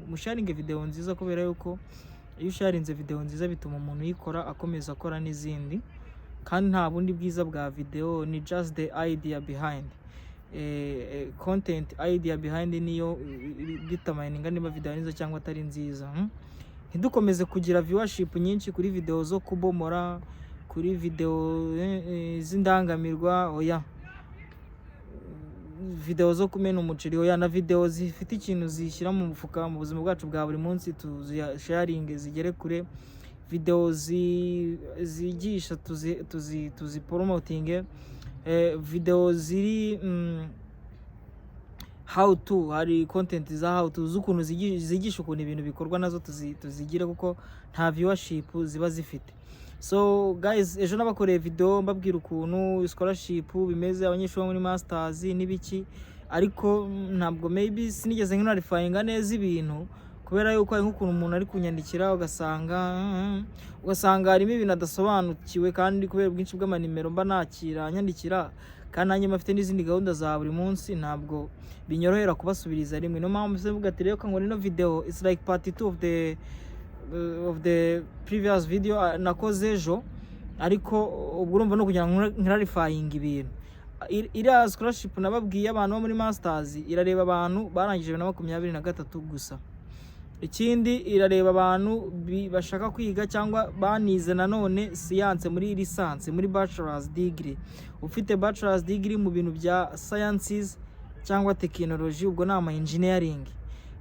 Musharinge video nziza, kubera yuko iyo usharinze video nziza bituma umuntu uyikora akomeza akora n'izindi. Kandi nta bundi bwiza bwa video, ni just the idea behind, content idea behind niyo determininga niba video ari nziza cyangwa atari nziza. Ntidukomeze kugira viewership nyinshi kuri video zo kubomora, kuri video z'indangamirwa, oya, video zo kumena umuceri, oya, na video zifite ikintu zishyira mu mufuka mu buzima bwacu bwa buri munsi tuzisharinge zigere kure. Video zigisha tuzi promotinge, video ziri how to, hari content za how to z'ukuntu zigisha ukuntu ibintu bikorwa, nazo tuzigire kuko nta viewership ziba zifite. So guys, ejo nabakoreye video mbabwira ukuntu scholarship bimeze, abanyeshuri bo muri masters n'ibiki, ariko ntabwo maybe sinigeze nklarifyinga neza ibintu, kubera yuko hari nk'ukuntu umuntu ari kunyandikira ugasanga harimo ibintu adasobanukiwe. Kandi kubera ubwinshi bw'amanimero mba nakira anyandikira, kandi nanjye mba mfite n'izindi gahunda za buri munsi, ntabwo binyorohera kubasubiriza rimwe. Niyo mpamvu mvuga ati reka ngo ino video, it's like part 2 of the previous video nakoze ejo. Ariko ubwo urumva no kugira ngo clarifying ibintu. Iriya scholarship nababwiye, abantu bo muri masters, irareba abantu barangije 2023 gusa. Ikindi, irareba abantu bashaka kwiga cyangwa banize nanone siyanse muri licence, muri bachelor's degree. Ufite bachelor's degree mu bintu bya sciences cyangwa technology, ubwo ni ama engineering.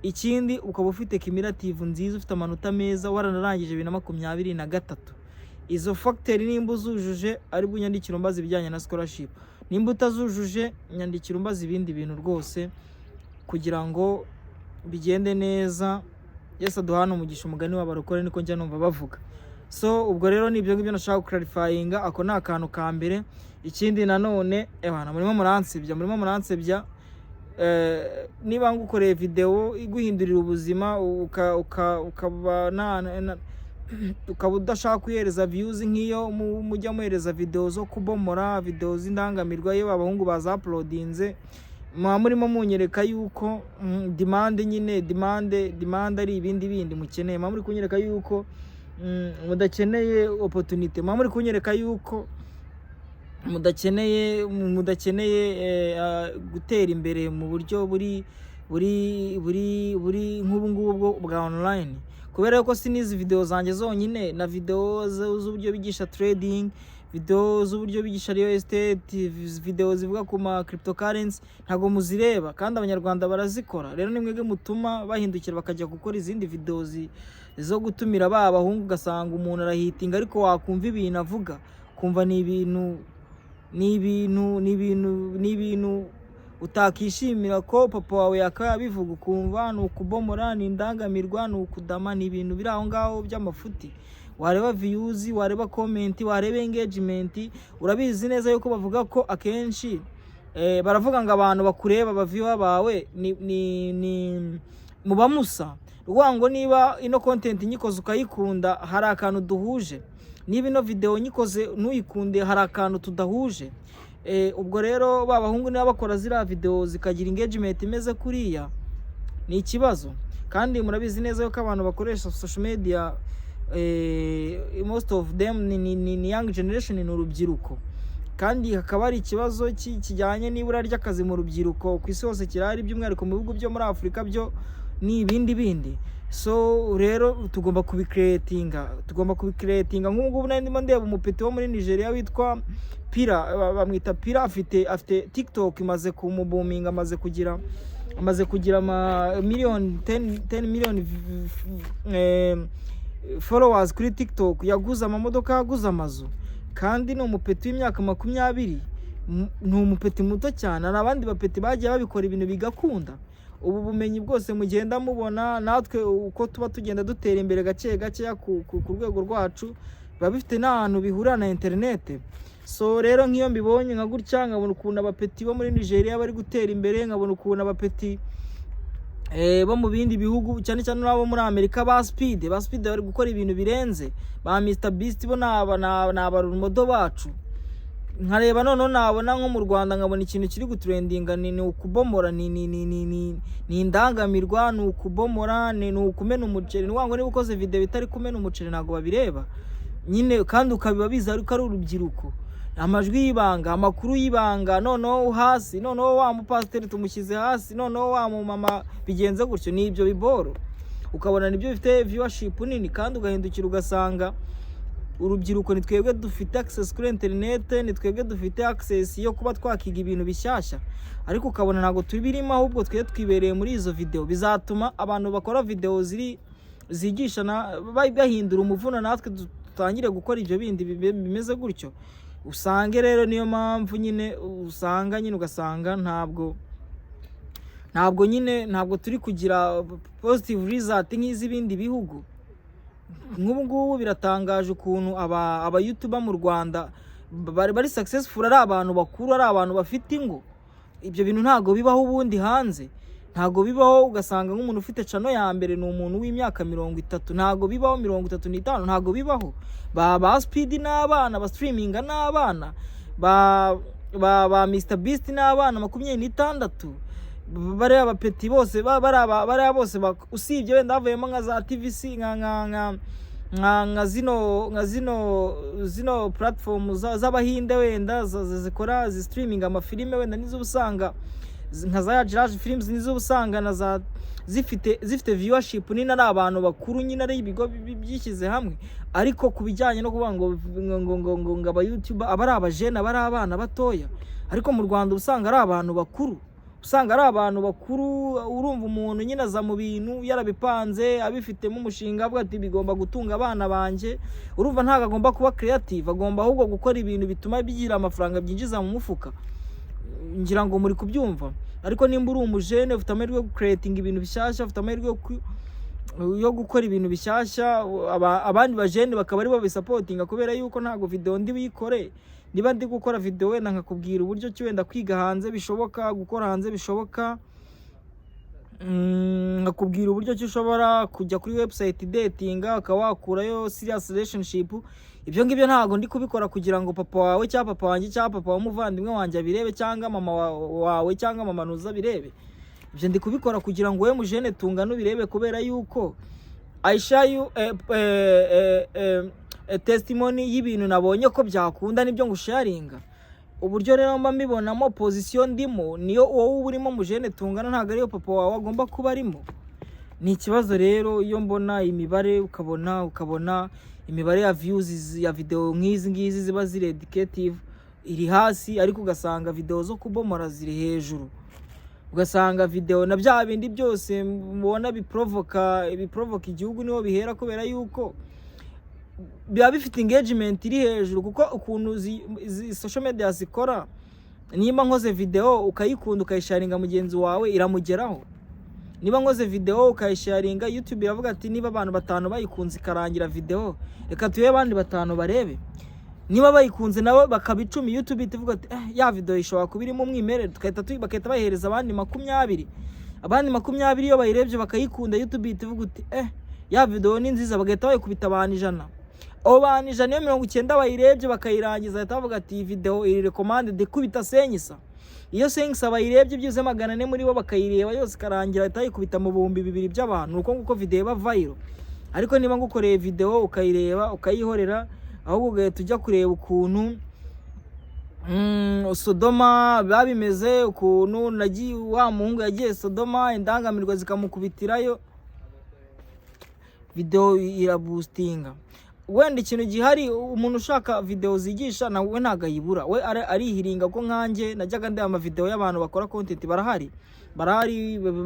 Ikindi, ukaba ufite cumulative nziza, ufite amanota meza, waranarangije 2023. Izo factor nimba uzujuje, aribwo unyandikira umbaza ibijyanye na scholarship. Nimba utazujuje, nyandikira umbaza ibindi bintu rwose kugira ngo bigende neza. Yesu aduhane umugisha, umugani w'abarokore niko njya numva bavuga. So ubwo rero ni ibyo ngibyo nashaka guclarifyinga, ako ni akantu ka mbere. Ikindi nanone, ebana, murimo muransebya, murimo muransebya. Niba ngukoreye video iguhindurira ubuzima, ukaba ukaba udashaka kuyihereza views nk'iyo mujya muhereza video zo kubomora, video z'indangamirwa, iyo abahungu baza uploadinze, muba murimo munyereka yuko demand nyine, demand ari ibindi bindi mukeneye. Muba muri kunyereka yuko mudakeneye opportunity, muba muri kunyereka yuko mudakeneye gutera imbere mu buryo buri nk'ubu ngubu bwa online. Kubera ko si n'izi video zanjye zonyine, na video z'uburyo bigisha trading, video z'uburyo bigisha real estate, video zivuga ku ma cryptocurrency, ntabwo muzireba kandi Abanyarwanda barazikora. Rero ni mwebwe mutuma bahindukira bakajya gukora izindi video zo gutumira ba bahungu, ugasanga umuntu arahitinga, ariko wakumva ibintu avuga kumva ni ibintu utakishimira ko papa wawe yakaba yabivuga. Ukumva ni ukubomora, ni indangamirwa, ni ukudama, ni ibintu biri aho ngaho by'amafuti. Wareba views, wareba comment, wareba engagement. Urabizi neza yuko bavuga ko akenshi baravuga ngo abantu bakureba, abaviewer bawe, ni muba musa. Ruvuga ngo niba ino content nyikoze ukayikunda, hari akantu duhuje. Niba ino video nyikoze ntuyikunde, hari akantu tudahuje. Ubwo rero ba bahungu niba bakora ziriya video zikagira engagement imeze kuriya, ni ikibazo. Kandi murabizi neza yuko abantu bakoresha social media, most of them ni young generation, ni urubyiruko. Kandi hakaba hari ikibazo kijyanye n'ibura ry'akazi mu rubyiruko ku isi hose kirahari, by'umwihariko mu bihugu byo muri Afurika byo ni ibindi bindi. So rero tugomba kubicreatinga, tugomba kubicreatinga. Nk'ubu ngubu nari ndimo ndeba umupeti wo muri Nigeria witwa Pira, bamwita Pira, afite TikTok imaze kumubuminga, amaze kugira ama miliyoni 10, 10 million followers kuri TikTok. Yaguze amamodoka, yaguze amazu, kandi ni umupeti w'imyaka 20. Ni umupeti muto cyane. Hari abandi bapeti bagiye babikora ibintu bigakunda. Ubu bumenyi bwose mugenda mubona, natwe uko tuba tugenda dutera imbere gake gakeya ku rwego rwacu, biba bifite n'ahantu bihurira na interinete. So rero nk'iyo mbibonye nka gutya, nkabona ukuntu abapeti bo muri Nigeria bari gutera imbere, nkabona ukuntu abapeti bo mu bindi bihugu, cyane cyane n'abo muri Amerika, ba Speed bari gukora ibintu birenze, ba Mr Beast bo ni abarumodo bacu. Nkareba noneho nabona nko mu Rwanda, nkabona ikintu kiri gutrendinga ni ukubomora, ni indangamirwa, ni ukubomora, ni ukumena umuceri. Ni ukuvuga ngo niba ukoze video itari kumena umuceri, ntabwo babireba nyine, kandi ukabiba bizi ariko ari urubyiruko. Amajwi y'ibanga, amakuru y'ibanga, noneho hasi, noneho wa mupasiteri tumushyize hasi, noneho wa mumama bigenze gutyo, ni ibyo biboro ukabona nibyo bifite viewership nini. Kandi ugahindukira ugasanga urubyiruko ni twebwe dufite access kuri internet, ni twebwe dufite access yo kuba twakiga ibintu bishyashya, ariko ukabona ntabwo tubirimo, ahubwo twe twibereye muri izo video. Bizatuma abantu bakora video ziri zigisha bahindura umuvuno, natwe dutangire gukora ibyo bindi bimeze gutyo. Usange rero niyo mpamvu nyine usanga nyine ugasanga ntabwo nyine ntabwo turi kugira positive result nk'iz'ibindi bihugu. Nk'ubu ngubu biratangaje ukuntu aba YouTuber mu Rwanda bari successful ari abantu bakuru, ari abantu bafite ingo. Ibyo bintu ntabwo bibaho ubundi hanze, ntabwo bibaho. Ugasanga nk'umuntu ufite channel ya mbere ni umuntu w'imyaka 30, ntabwo bibaho, 35, ntabwo bibaho. Ba Speed n'abana, ba streaminga n'abana, ba Mr Beast n'abana 26, bariya bapeti bose, bariya bose, usibye wenda havuyemo nka za TVC, nka zino platform z'Abahinde wenda zikora zistreaming amafilime, wenda nizo uba usanga nka za Jiraje Films, nizo uba usanga na za zifite viewership nini, ari abantu bakuru nyine, ari ibigo byishyize hamwe. Ariko ku bijyanye no kuvuga ngo aba YouTuber aba ari abajene, aba ari abana batoya, ariko mu Rwanda uba usanga ari abantu bakuru, usanga ari abantu bakuru. Urumva umuntu nyine aza mu bintu yarabipanze, abifitemo umushinga, avuga ati bigomba gutunga abana banjye. Urumva ntabwo agomba kuba creative, agomba ahubwo gukora ibintu bituma bigira amafaranga byinjiza mu mufuka. Ngira ngo muri kubyumva. Ariko nimba uri umujene, ufite amahirwe yo gucreatinga ibintu bishyashya, ufite amahirwe yo gukora ibintu bishyashya, abandi bajene bakaba aribo babisupportinga, kubera yuko ntabwo video ndi buyikore. Niba ndi gukora video wenda nkakubwira uburyo ki wenda kwiga hanze bishoboka, gukora hanze bishoboka, nkakubwira uburyo ki ushobora kujya kuri website datinga ukaba wakurayo serious relationship, ibyo ngibyo ntabwo ndi kubikora kugira ngo papa wawe cyangwa papa wanjye cyangwa papa w'umuvandimwe wanjye abirebe, cyangwa mama wawe cyangwa mama nuza abirebe. Ibyo ndi kubikora kugira ngo wowe mujene tungana ubirebe, kubera yuko I share you a testimony y'ibintu nabonye ko byakunda, nibyo ngusharinga. Uburyo rero mba mbibonamo, position ndimo niyo wowe uba urimo, mujene tungana, ntabwo ariyo papa wawe agomba kuba arimo. Ni ikibazo rero iyo mbona imibare, ukabona imibare ya views ya video nk'izi ngizi ziba ziri educative iri hasi, ariko ugasanga video zo kubomora ziri hejuru, ugasanga video na bya bindi byose mubona biprovoka igihugu niho bihera, kubera yuko biba bifite engagement iri hejuru. Kuko ukuntu social media zikora, niba nkoze video ukayikunda, ukayisharinga mugenzi wawe, iramugeraho. Niba nkoze video ukayisharinga, YouTube iravuga ati niba abantu batanu bayikunze ikarangira video, reka tuhe abandi batanu barebe. Niba bayikunze nabo bakaba 10, YouTube ihita ivuga ati ya video ishobora kuba irimo umwimerere, bagahita bayihereza abandi 20. Abandi 20 iyo bayirebye bakayikunda, YouTube ihita ivuga uti ya video ni nziza, bagahita bayikubita abantu 100. Abo bantu 100 iyo 90 bayirebye bakayirangiza, bahita bavuga ati iyi video iri recommended, ikubita senyisa. Iyo senyisa bayirebye byibuze 400 muri bo bakayireba yose ikarangira, bahita bayikubita mu 2000 by'abantu. Ni uko nguko video iba viral. Ariko niba ngukoreye video ukayireba ukayihorera, ahubwo ugahita ujya kureba ukuntu Sodoma biba bimeze, ukuntu nagiye wa muhungu yagiye Sodoma indangamirwa zikamukubitirayo, video iraboostinga. Wenda ikintu gihari, umuntu ushaka video zigisha nawe ntabwo ayibura, we arihiringa. Ko nkanjye najyaga ndeba amavideo y'abantu bakora content, barahari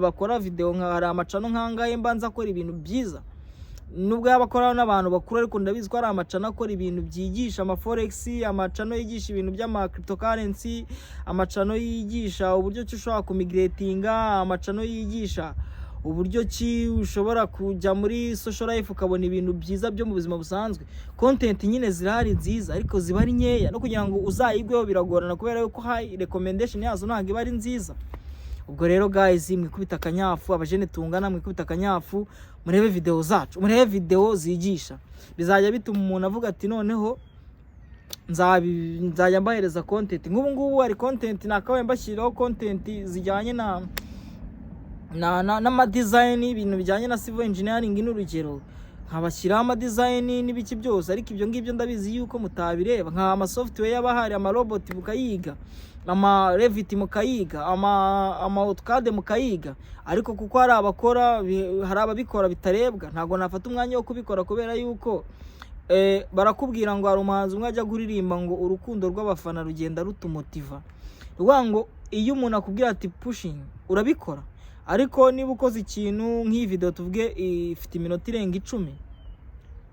bakora video, nka hari amachannel nkangahe mbanza akora ibintu byiza, nubwo yaba akora n'abantu bakuru, ariko ndabizi ko hari amachannel akora ibintu byigisha amaforex, amachannel yigisha ibintu by'ama cryptocurrency, amachannel yigisha uburyo ki ushobora kumigratinga, amachannel yigisha uburyo ki ushobora kujya muri social life ukabona ibintu byiza byo mu buzima busanzwe. Content nyine zirahari nziza, ariko ziba ari nkeya, no kugira ngo uzayigweho biragorana, kubera yuko high recommendation yazo ntabwo iba ari nziza. Ubwo rero guys, mwikubita akanyafu, abajene tungana, mwikubita akanyafu, murebe video zacu, murebe video zigisha. Bizajya bituma umuntu avuga ati noneho Nzajya mbahereza content. Nk'ubu ngubu hari content nakabaye mbashyiriraho, content zijyanye na n'amadesign, ibintu bijyanye na civil engineering n'urugero, nkabashyiraho amadesign n'ibiki byose. Ariko ibyo ngibyo ndabizi yuko mutabireba. Nka ama software y'abahari, amarobot mukayiga, ama Revit mukayiga, ama AutoCAD mukayiga, ariko kuko hari abakora hari ababikora bitarebwa, ntabwo nafata umwanya wo kubikora, kubera yuko barakubwira ngo hari umuhanzi umwe ajya kuririmba ngo urukundo rw'abafana rugenda rutumotiva. Ruvuga ngo iyo umuntu akubwira ati "Pushing", urabikora. Ariko niba ukoze ikintu nk'iyi video, tuvuge ifite iminota irenga 10,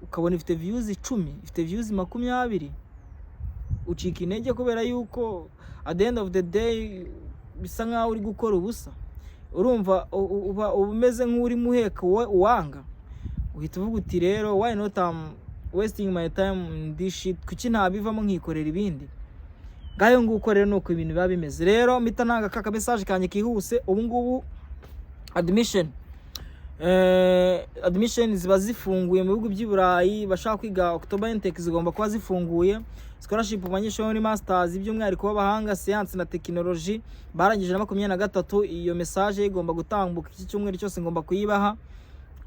ukabona ifite views 10, ifite views 20, ucika intege, kubera yuko at the end of the day bisa nkaho uri gukora ubusa. Urumva uba umeze nk'urimo uheka uwanga. Uhita uvuga uti: "Rero why not am wasting my time in this shit? Kuki ntabivamo nkikorera ibindi?" Ngayo nguko rero, nuko ibintu biba bimeze. Rero mpita ntanga ka message kanjye kihuse. Ubu ngubu admission ziba zifunguye mu bihugu by'i Burayi bashaka kwiga. October intake zigomba kuba zifunguye. Scholarship mu banyeshuri bo muri masters, by'umwihariko b'abahanga siyansi na tekinoloji barangije na 23, iyo message igomba gutambuka iki cyumweru cyose, ngomba kuyibaha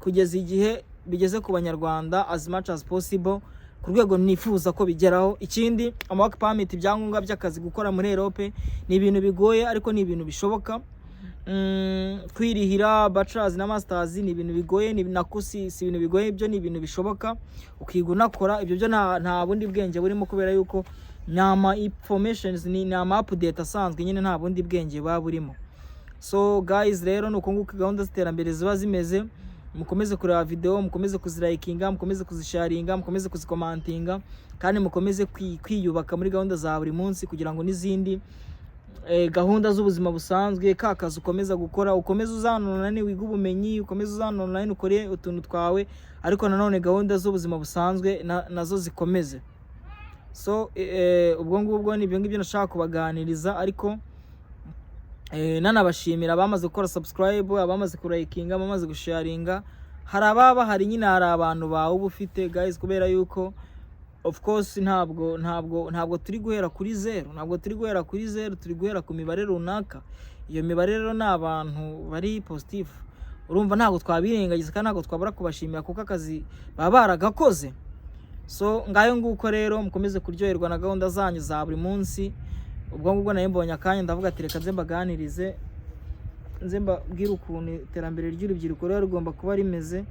kugeza igihe bigeze ku Banyarwanda as much as possible, ku rwego nifuza ko bigeraho. Ikindi, ama work permit, ibyangombwa by'akazi gukora muri Europe, ni ibintu bigoye ariko ni ibintu bishoboka. Kwirihira bachelors na masters ni ibintu bigoye, ni nako si ibintu bigoye, ibyo ni ibintu bishoboka, ukiga unakora. Ibyo byo nta bundi bwenge burimo, kubera yuko ni ama informations, ni ama update asanzwe nyine, nta bundi bwenge buba burimo. So guys, rero ni uko nguko gahunda z'iterambere ziba zimeze. Mukomeze kureba video, mukomeze kuzilikinga, mukomeze kuzisharinga, mukomeze kuzicommentinga, kandi mukomeze kwiyubaka muri gahunda za buri munsi, kugira ngo n'izindi gahunda z'ubuzima busanzwe, ka kazi ukomeza gukora, ukomeze uzana online wiga ubumenyi, ukomeze uzana online ukore utuntu twawe, ariko nanone gahunda z'ubuzima busanzwe nazo zikomeze. So ubwo ngubwo ni ibyo ngibyo nashaka kubaganiriza, ariko nanabashimira abamaze gukora subscribe, abamaze kulikinga, abamaze gusharinga. Hari ababa bahari nyine, hari abantu bawe uba ufite guys, kubera yuko of course ntabwo turi guhera kuri zero, ntabwo turi guhera kuri zero, turi guhera ku mibare runaka. Iyo mibare rero ni abantu bari positive. Urumva ntabwo twabirengagiza kandi ntabwo twabura kubashimira, kuko akazi baba baragakoze. So ngayo nguko rero, mukomeze kuryoherwa na gahunda zanyu za buri munsi. Ubwo ngubwo nayo mbonye akanya, ndavuga ati: "Reka nze mbaganirize, nze mbabwire ukuntu iterambere ry'urubyiruko riba rigomba kuba rimeze."